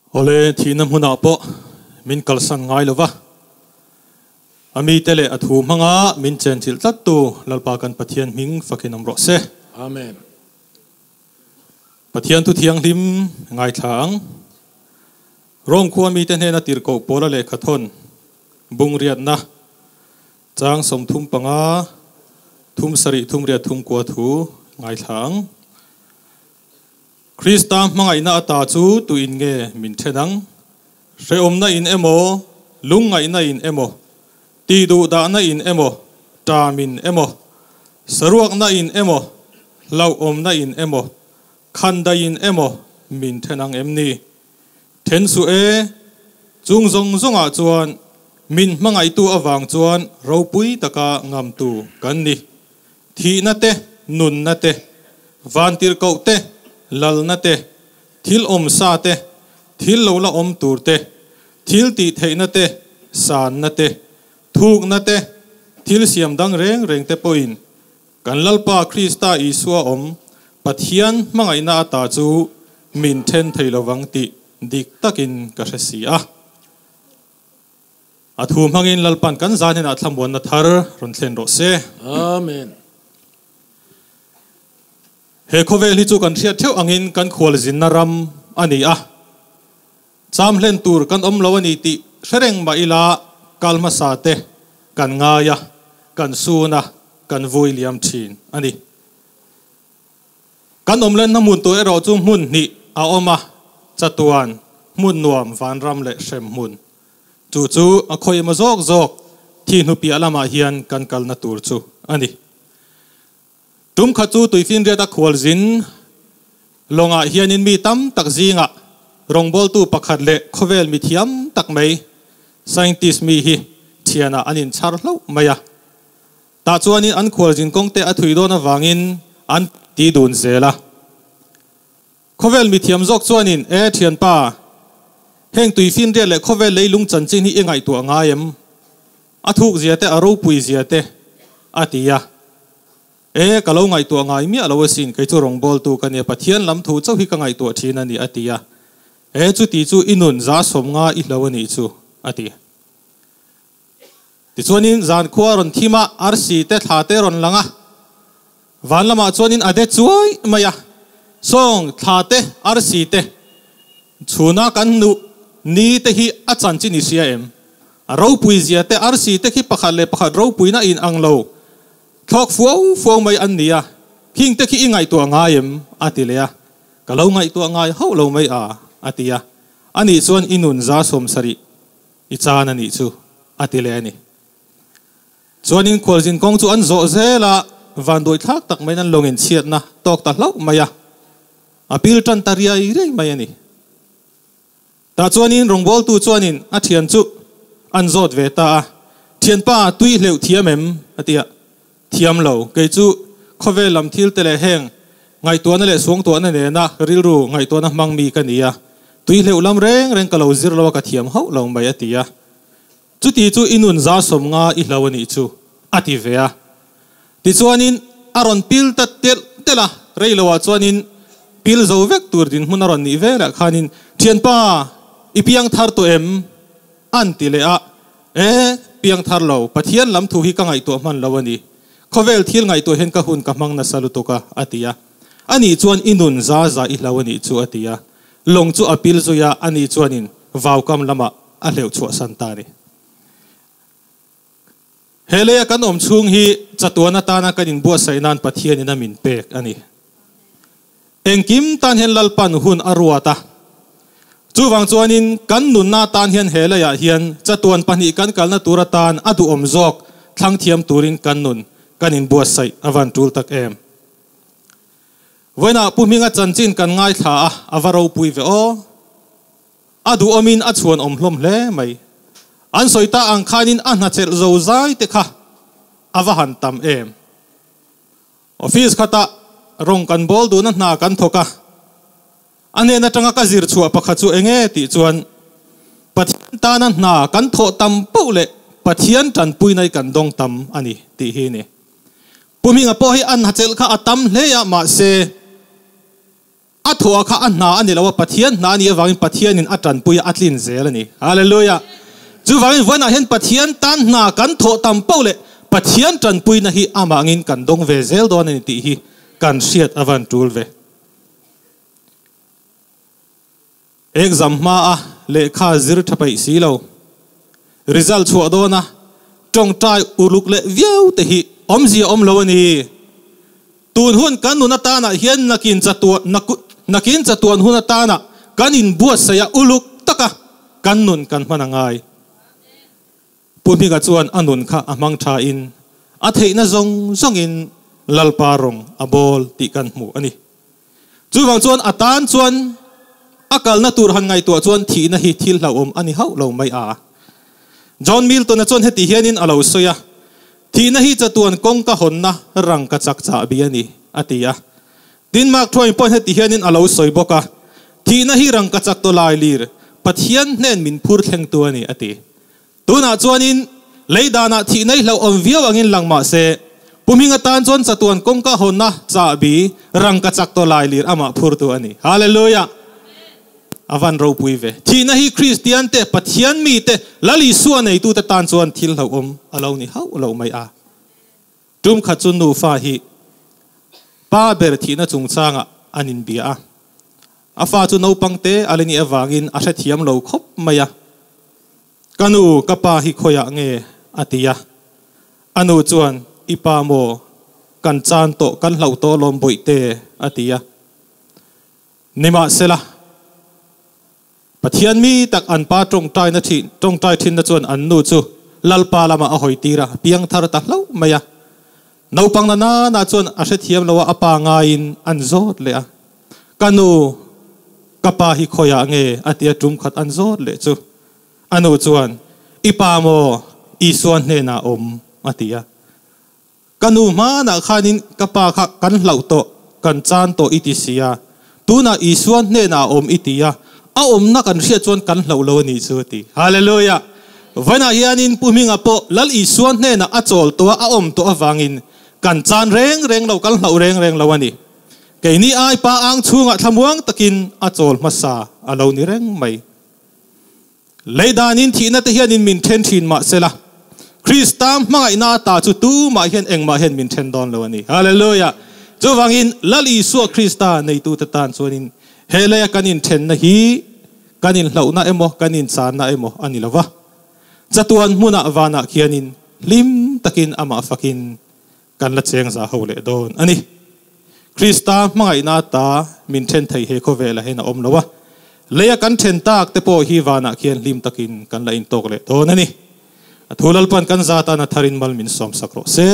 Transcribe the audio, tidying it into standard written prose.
Awle, thihna hmunah pawh min kalsan ngai lo va, a mite leh a thu hmanga min chenchilh tlattu Lalpa kan Pathian hming fakin awm rawh se. Amen. Pathian thu thianghlim ngaithla ang. Rome khua mite hnena tirhkoh Paula lehkhathawn bungriatna chang 35, thum sarih thum riat thum kua thu ngaithla ang. Krista hmangaihna ata chu tuin nge min then ang? Hrehawmna in emaw, lungngaihna in emaw, tihduhdahna in emaw, ṭam in emaw, saruakna in emaw, hlauhawmna in emaw, khandai in emaw min then ang em ni? Then suh e, chung zawng zawngah chuan min hmangaihtu avang chuan ropui taka ngamtu kan ni. Thihna te, nunna te, vantirhkoh te, lalna te, thil awmsa te, thil lo la awm tur te, thil tih theihna te, sanna te, thukna te, thil siam dang reng reng te pawhin kan Lalpa Krista Isua awm Pathian hmangaihna ata chu min then thei lovang tih dik takin ka hre si a. A thu hmangin Lalpan kan zan inah thlamuanna thar rawn thlen rawh se. Amen. He khawvel hi chu kan hriat theuh angin kan khualzinna ram a ni a. Cham hlen tur kan awm lo a ni tih hre reng mah ila kal hmasa te kan ngai a, kan sun a, kan vui liam thin a ni. Kan awm lenna hmun tur erawh chu hmun hnih a awm a, chatuan, hmun nuam, vanram leh hrem hmun. Chu chu a khawi emaw zawk zawk thi hnu piah lamah hian kan kalna tur chu a ni. Tum khat chu Tuifinriata khualzin lawngah hianin mi tam tak zingah rawngbawltu pakhat leh khawvel mi thiam tak mai, scientist mi hi thianah an inchhar hlauh mai a. Tah chuanin an khualzin kawngte a thui dawn avangin an ti dun zel a. Khawvel mithiam zawk chuanin, E thianpa, heng tuifinriat leh khawvel leilung chanchin hi i ngaihtuah ngai em? A thuk zia te, a ropui zia te, a ti a. E, ka lo ngaihtuah ngai miah lo asin, kei chu rawngbawltu ka nia, Pathian lam thu chauh hi ka ngaihtuah thin a ni, a ti a. E, chuti chu i nun 150 i hlo a nih chu, a ti. Tichuanin zan khua a rawn thim a, arsi te thla te a rawn lang a, van lamah chuanin a de chuai mai a, sawng thla te arsi te chhuna kan hnuh ni te hi a chanchin i hria em? A ropui zia te arsi te khi pakhat leh pakhat ropuina in ang lo thlawk fuau fuau mai an ni a, khing te khi i ngaihtuah ngai em? a ti leh a, ka lo ngaihtuah ngai hauh lo mai a, a ti a, anih chuan i nun 70. I chan a nih chu, a ti leh a ni. Chuanin khualzin kawng chu an zawh zel a, vanduai thlak tak maiin an lawngin chhiatna tawk ta hlauh mai a, a pil tan ta riai riai mai a ni. Tah chuanin rawngbawltu chuanin a thian chu an zawt ve ta a, Thianpa, tui hleuh thiam em? a ti a. Thiam lo, kei chu khawvel lam thil te leh heng ngaihtuahna leh suangtuahna nena rilru ngaihtuahna hmang mi ka ni a, tui hleuh lam reng reng ka lo zir lo a ka thiam hauh lo mai a ti a. Chuti chu i nun 150 i hlo a nih chu a ti ve a. Tichuanin a rawn pil ta telh telh a, rei loah chuanin pil zo vek tur dinhmun a rawn nih velah khanin Thianpa, i piang thar tawh em? An ti leh a, E, piangthar lo, Pathian lam thu hi ka ngaihtuah hman lo a ni. Khawvel thil ngaihtuah hian ka hun ka hmang nasa lutuk a, a ti a. Ani chuan i nun za za i hlo a nih chu, a ti a. Lawng chu a pil zui a, ani chuanin vaukam lamah a hleuh chhuahsan ta a ni. He leia kan awm chhung hi chatuan atana kan inbuatsaih nan Pathianin a min pek a ni. Engkim tan hian Lalpan hun a ruat a. Chuvang chuanin kan nunna atan hian he leiah hian chatuan pahnih kan kalna tur atan a duhawm zawk thlang thiam turin kan nun kan inbuatsaih a van tul tak em. Vawiinah Pu Hminga chanchin kan ngaithla a, a va ropui ve aw. A duhawmin a chhuan awm hlawm hle mai. An sawi ta ang khanin a hnachelh zo zai te kha a va han tam em. Office khatah rawng kan bawl duhna hna kan thawk a, a hnen atanga ka zir chhuah pakhat chu eng nge tih chuan Pathian tana hna kan thawh tam poh leh Pathian tanpuina hi kan dawng tam a ni tih hi a ni. Pu Hminga pawh hi a hnachelh kha a tam hle a, mahse. A thawh kha a hna a ni lo a, Pathian hna a nih avangin Pathianin a tanpui a, a tlin zel a ni. Hallelujah! Chuvangin vawiinah hian Pathian tan hna kan thawh tam poh leh Pathian tanpuina hi amahngin kan dawng ve zel dawn a ni tih hi kan hriat a van tul ve. Exam hmaa lehkha zir tha peih si lo, result chhuah dawna tawngtai uluk leh viau te hi awmzia awm lo a ni. Tun hun kan nun atanah hian nakin chatuan nakin chatuan hun atana kan inbuatsaih a uluk taka kan nun kan hman a ngai. Pu Hminga chuan a nun kha a hmang thain a theihna zawng zawngin Lalpa rawng a bawl tih kan hmu a ni. Chuvang chuan a tan chuan a kalna tur han ngaihtuah chuan thihna hi thil hlauhawm a ni hauh lo mai a. John Milton-a chuan heti hianin a lo sawi a, Thihna hi chatuan kawngka hawnna rangka chak chahbi a ni, a ti a. Tin, Mark Twain pawh heti hianin a lo sawi bawk a, Thihna hi rangka chak tawlai lir, Pathian hnen min phur thlengtu a ni, a ti. Tunah chuanin lei danah thih nei hlauhawm viau angin lang mah se, Pu Hminga tan chuan chatuan kawngka hawnna chahbi rangka chak tawh lai lir amah phurtu a ni. Hallelujah! A van ropui ve. Thihna hi Kristian te, Pathian mi te, Lal Isua neitute tan chuan thil hlauhawm a lo ni hauh lo mai a. Tum khat chu nufa hi pa ber thihna chungchangah an inbia a. A fa chu naupang te a la nih avangin a hrethiam lo khawp mai a. Ka nu, ka pa hi khawiah nge? a ti a. A nu chuan, I pa maw? Kan chan tawh, kan hlauh tawh alawm bawihte, a ti a. Nimahsela, Pathian mi tak an pa tawngtaina thin, tawngtai thinna chuan an nu chu Lalpa lamah a hawi tir a, piang thar ta hlauh mai a. Naupang na nana chuan a hrethiam lo a, a pa ngaiin an zawt leh a. Ka nu, ka pa hi khawiah nge? a ti a, tum khat an zawt leh chu. A nu chuan, I pa maw? Isua hnenah awm, a ti a. Ka nu hmanah khanin ka pa kha kan hlauh tawh, kan chan tawh i ti si a. Tunah Isua hnenah a awm i ti a, a awmna kan hriat chuan kan hlauh lo a nih chu, a ti. Hallelujah! Vawiinah hianin Pu Hminga pawh Lal Isua hnenah a chawl tawh a, a awm tawh avangin kan chan reng reng lo, kan hlauh reng reng lo a ni. Keini ai pa ang chhungah thlamuang takin a chawl hmasa a lo ni reng mai. Lei danin thihna te hianin min then thin mah sela, Krista hmangaihna ata chu tumah hian engmah hian min then dawn lo a ni. Hallelujah! Chuvangin Lal Isua Krista neitute tan chuanin he leia kan inthenna hi kan inhlauhna emaw kan inchanna emaw a ni lo va, chatuan hmunah vanah khianin hlim takin amah fakin Kan la cheng za ho leh dawn a ni. Krista hmangaihna ata min then thei he khawvelah hian a awm lo a, leia kan then tak te pawh hi vanah khian hlim takin kan la intawk leh dawn a ni. A thu Lalpan kan za tan a tharin mal min sawmsak rawh se.